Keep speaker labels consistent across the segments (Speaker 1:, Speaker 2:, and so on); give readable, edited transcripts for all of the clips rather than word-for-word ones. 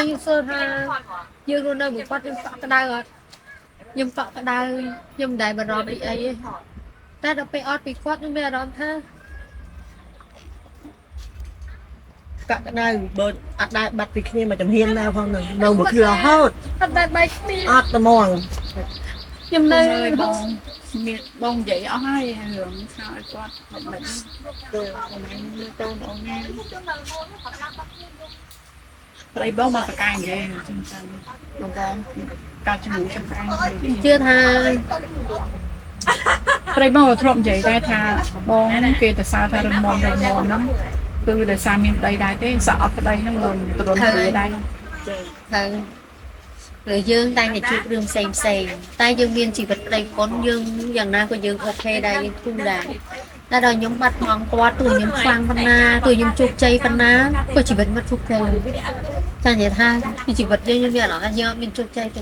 Speaker 1: តែខ្ញុំសួរថាយើងរស់នៅមួយគាត់ខ្ញុំកក់ក្ដៅអត់ខ្ញុំកក់ក្ដៅខ្ញុំមិនដែលបារម្ភពីអីទេតែដល់ពេលអត់ពីគាត់ខ្ញុំមានអារម្មណ៍ថា
Speaker 2: កក់ក្ដៅបើអត់ដែរបាត់ពីគ្នាមកចំហៀនដែរផងនឹងនៅមួយគ្នារហូត
Speaker 1: អត់ដែលបែកគ្នា
Speaker 2: អត់ត្មង
Speaker 1: ខ្ញុំនៅ
Speaker 3: អើយបងមានបងនិយាយអស់ហើយរឿងថាឲ្យគាត់មិនមិនទៅបងឯងមើលតូនអូនណាប្តីបងមកប្រកែកនិយាយអញ្ចឹងទៅបងបងការជំនួយចំការ
Speaker 1: ជឿថា
Speaker 3: ប្តីបងក៏ធ្លាប់និយាយដែរថាបងគេទៅសើថារឹងមាំរឹងមាំហ្នឹងគឺដោយសារមានប្តីដែរទេសក់អត់ប្តីហ្នឹងមុនទ្រុនទៅដែរ
Speaker 1: ទៅឬយើងតែងតែជួបរឿងផ្សេងផ្សេងតែយើងមានជីវិតប្តីប្រពន្ធយើងយ៉ាងណាក៏យើង OK ដែរយើងធូរដែរតែដល់ខ្ញុំបាត់បង់គាត់ទោះខ្ញុំខ្លាំងប៉ុណ្ណាទោះខ្ញុំជោគជ័យប៉ុណ្ណាក៏ជីវិតមិនជោគជ័យចានិយាយថាពីជីវិតយើងខ្ញុំមានអារម្មណ៍ថាយើងអត់មានជោគជ័យទេ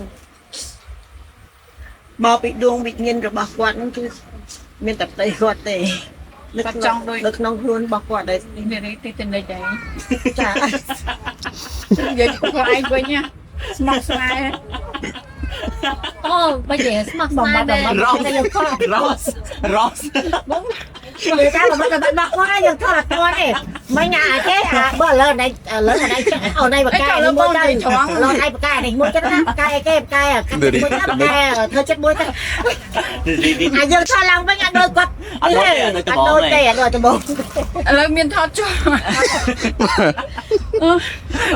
Speaker 2: មកពីដួងវិញ្ញាណរបស់គាត់ហ្នឹងគឺមានតែប្តីគាត់ទេនៅក្នុងនៅក្នុងខ្លួនរបស់គាត់ដែរ
Speaker 3: នេះនេះទីតនិចដែរ
Speaker 2: ចា
Speaker 3: និយាយខ្លួនឯងវិញណាស្មោះស្នេហ៍
Speaker 1: អូបើនិយាយស្មោះស្នេហ៍មែន
Speaker 4: រ៉ូសរ៉ូសរ៉ូស
Speaker 5: និយាយថាមិនក៏បាត់បោះគាត់យើងថតអត់ទាន់ទេមិញអាគេអាបើឥឡូវណៃឥឡូវណៃអូណៃបកែនេះមួយទៅឥឡូវណៃបកែនេះមួយទៅណាបកែអីគេបកែកាត់មួយទៅបកែធ្វើចិត្តមួយទៅអាយើងថតឡើងវិញអត់ដូចគាត់
Speaker 4: អត់ដូចទេអត់
Speaker 5: អត់ដូចទេអត់ដូចត្បូង
Speaker 3: ឥឡូវមានថតចុះ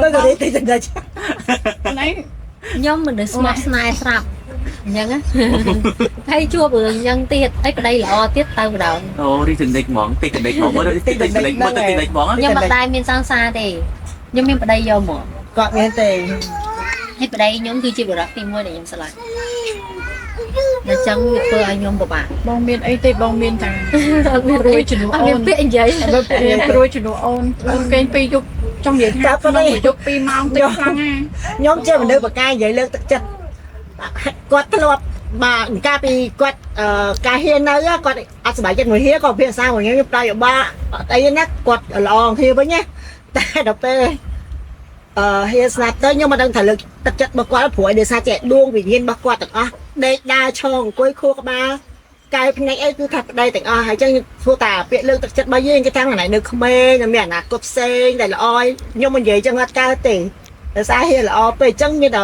Speaker 2: ដូចតែទីទៅ
Speaker 3: ណៃ
Speaker 1: ខ្ញុំមិនដែលស្មោះស្នេហ៍ស្រាប់អញ្ចឹងណា ហើយជួបរឿងអញ្ចឹងទៀតហើយប្តីល្អទៀតទៅម្ដង
Speaker 4: អូរីតនិចហ្មងតិចនិចហ្មងមើលតិចនិចមើលតិចនិចហ្មង
Speaker 1: ខ្ញុំមិនដែលមានសង្សារទេខ្ញុំមានប្តីយកមក
Speaker 2: គាត់មានទេ
Speaker 1: ហើយប្តីខ្ញុំគឺជាបុរសទី1ដែលខ្ញុំស្រឡាញ់ដល់ចឹងវាធ្វើឲ្យខ្ញុំពិបាក
Speaker 3: បងមានអីទេបងមានតែ
Speaker 1: អត់មាន
Speaker 3: ព្រួយជំនួស
Speaker 1: អត់មាន
Speaker 3: អូន
Speaker 1: ពាក្យនិយាយ
Speaker 3: បើមានព្រួយជំនួសអូនអូនគេងពីរយប់ចង់និយាយថាក្នុងមួយយប់2ម៉ោងតិចខ្លាំងណា
Speaker 2: ខ្ញុំជាមនុស្សបកែនិយាយលើកទឹកចិត្តគាត់ធ្លាប់បាទកាលពីគាត់ការហ៊ាននៅគាត់អត់សប្បាយចិត្តមួយហ៊ាក៏ភាសាមួយខ្ញុំផ្ដល់យោបល់អត់អីណាគាត់ល្អហ៊ាវិញណាតែដល់ពេលអឺហ៊ាស្នាប់ទៅខ្ញុំមិនដឹងថាលើកទឹកចិត្តរបស់គាត់ព្រោះឯដោយសារចេះដួងវិញ្ញាណរបស់គាត់ទាំងអស់ដេកដើរឈរអង្គុយខួរក្បាលកែភ្នែកអីគឺថាប្តីទាំងអស់ហើយចឹងធ្វើតាពាក្យលើកទឹកចិត្តរបស់យើងគេថាថ្ងៃនៅក្មេងមានអនាគតផ្សេងដែលល្អខ្ញុំមិននិយាយចឹងអត់កើតទេដោយសារហ៊ាល្អពេកចឹងមានតែ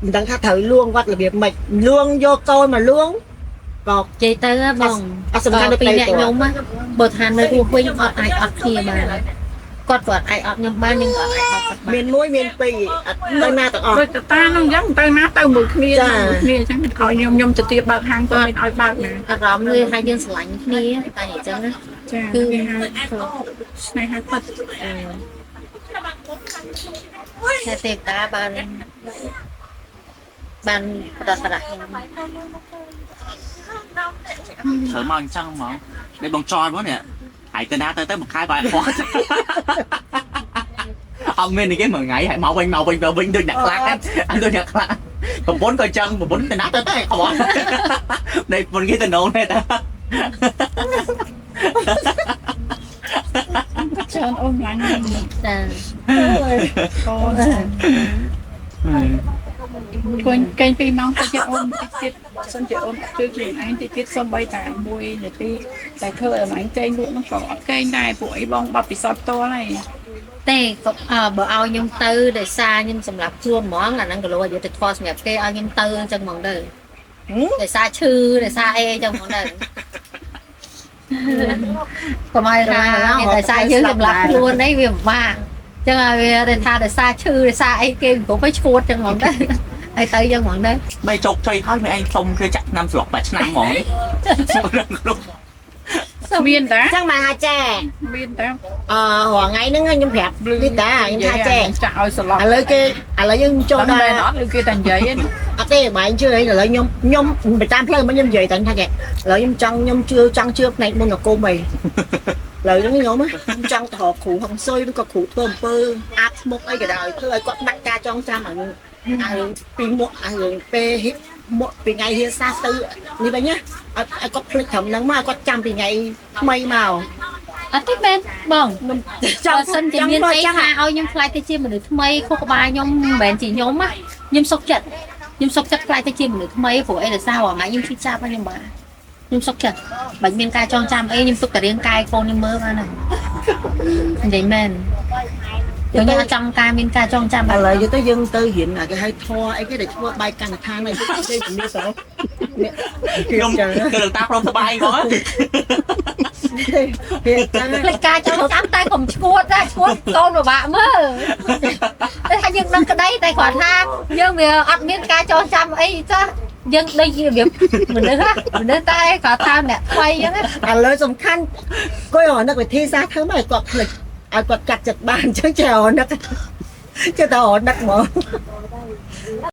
Speaker 2: មិនដឹងថាត្រូវលួងវត្តរបៀបម៉េចលួងយកកូនមកលួងក៏
Speaker 1: និយាយទៅហ៎បង
Speaker 2: អត់សំខាន់ដូច
Speaker 1: ពី
Speaker 2: ប្តី
Speaker 1: អ្នកខ្ញុំណាបើថានៅរស់វិញអត់អាចអត់គ្នាបានគាត់ក៏អត់អាចអត់ខ្ញុំបានខ្ញុំក៏អត់អាចអត់គាត់បាន
Speaker 2: មានមួយមានពីរអត់ទៅណាទាំងអស់
Speaker 3: ដូចតតាហ្នឹងអញ្ចឹងទៅណាទៅមួយគ្នាមួយគ្នាអញ្ចឹងឲ្យខ្ញុំខ្ញុំទៅទៀតបើកហាងគាត់មានឲ្យបើកណា
Speaker 1: អារម្មណ៍គឺថាយើងស្រឡាញ់គ្នាតែអញ្ចឹងណា
Speaker 3: ចាគឺគេហៅស្នេហាពិត
Speaker 1: តែទេវតាបានបានប្រដប្រាស់ខ្ញុំ
Speaker 4: ត្រូវមកអញ្ចឹងហ្មងនេះបងចយមកនេះហើយទៅណាទៅទៅមួយខែបែបគាត់អត់មានគេមួយថ្ងៃហើយមកវិញមកវិញមកវិញដូចអ្នកខ្លះដូចអ្នកខ្លះប្រពន្ធក៏ចឹងប្រពន្ធទៅណាទៅទៅអត់នេះប្រពន្ធគេទៅណូនទេតា
Speaker 3: ច្រើនអូនឡាញ់
Speaker 1: ចា
Speaker 3: កូនគួយគេង2ម៉ោងតិចទៀតអូនតិចទៀតសិនជាអូនជឿខ្លួនឯងតិចទៀតសំបីតែ1នាទីតែធ្វើឲ្យឯងគេងលក់នោះក៏អត់គេងដែរពួកអីបងបាត់ពិសោធន៍ផ្ទាល់ហើយ
Speaker 1: ទេក៏អើបើឲ្យខ្ញុំទៅដោយសារខ្ញុំសម្រាប់ខ្លួនហ្មងអាហ្នឹងក៏លោកឲ្យទៅធေါ်សម្រាប់គេឲ្យខ្ញុំទៅអញ្ចឹងហ្មងទៅដោយសារឈឺដោយសារអីអញ្ចឹងហ្មងទៅកុំឲ្យថាដោយសារយើងសម្រាប់ខ្លួនអីវាពិបាកអញ្ចឹងឲ្យវាទៅថាដោយសារឈឺដោយសារអីគេព្រោះទៅឈួតអញ្ចឹងហ្មងទៅហើយទៅអញ្ចឹងហ្មងទៅ
Speaker 4: បីជោគជ័យហើយមិនឯងសុំគេចាក់ឆ្នាំស្រុកបែបឆ្នាំហ្មងរឹងគ្រប់
Speaker 3: មានតា
Speaker 5: ចឹងមកថាចេះ
Speaker 3: មានតា
Speaker 5: អឺរាល់ថ្ងៃហ្នឹងខ្ញុំប្រាប់នេះតាខ្ញុំថាចេះ
Speaker 3: ចាក់ឲ្យសន្លប់
Speaker 2: ឥឡូវគេឥឡូវយើងចូល
Speaker 3: ដល់
Speaker 2: ដល់
Speaker 3: មែនអត់ឬគេតែនិយាយទេ
Speaker 2: អត់ទេបើឯងជឿអីឥឡូវខ្ញុំខ្ញុំទៅតាមផ្លូវមកខ្ញុំនិយាយតែថាគេឥឡូវខ្ញុំចង់ខ្ញុំជឿចង់ជឿផ្នែកមុនអាគមអីឥឡូវហ្នឹងខ្ញុំខ្ញុំចង់ទៅរកគ្រូហុងស៊ុយឬក៏គ្រូធ្វើអំពើអាបស្មុកអីក៏ដោយធ្វើឲ្យគាត់បាត់ការចងចាំអារឿងអារឿងពីមុខអារឿងពេលហ៊ីមកពីថ្ងៃហៀសាទៅនេះវិញណាឲ្យឲ្យគាត់ភ្លេចត្រឹមហ្នឹងមកឲ្យគាត់ចាំពីថ្ងៃថ្មីមក
Speaker 1: អត់ទេមែនបង
Speaker 2: ចង់
Speaker 1: បើសិនជាមានអីថាឲ្យខ្ញុំខ្លាចទៅជាមនុស្សថ្មីខុសក្បាលខ្ញុំមិនមែនជាខ្ញុំណាខ្ញុំសុកចិត្តខ្ញុំសុកចិត្តខ្លាចទៅជាមនុស្សថ្មីព្រោះអីដោយសាររាល់ថ្ងៃខ្ញុំឈឺចាប់ហើយខ្ញុំបាទខ្ញុំសុកចិត្តបើមានការចងចាំអីខ្ញុំទុកតែរាងកាយកូនខ្ញុំមើលបានហើយនិយាយមែនខ្ញុំអត់ចង់ការមានការចងចាំ
Speaker 2: ឥឡូវយទៅយើងទៅរៀនអាគេហៅធរអីគេដែលធ្វើបាយកម្មដ្ឋានអីគេជំនាញសោះ
Speaker 4: ខ្ញុំទៅនឹងតាព្រមសបាយហ្មង
Speaker 2: គេចា
Speaker 1: ភ្លេចការចងចាំតែកុំឈួតណាឈួតកូនពិបាកមើលតែថាយើងដឹងក្តីតែគ្រាន់ថាយើងវាអត់មានការចងចាំអីចាស់យើងដូចជារបៀបមនុស្សហ៎មនុស្សតែគ្រាន់ថាអ្នកថ្មីអញ្ចឹងណា
Speaker 2: ឥឡូវសំខាន់គួយរនឹកវិធីសាស្ត្រធ្វើមកឲ្យគាត់ភ្លេចឲ្យគាត់កាត់ចិត្តបានអញ្ចឹងចេះរនឹកចេះតែរនឹកហ្មង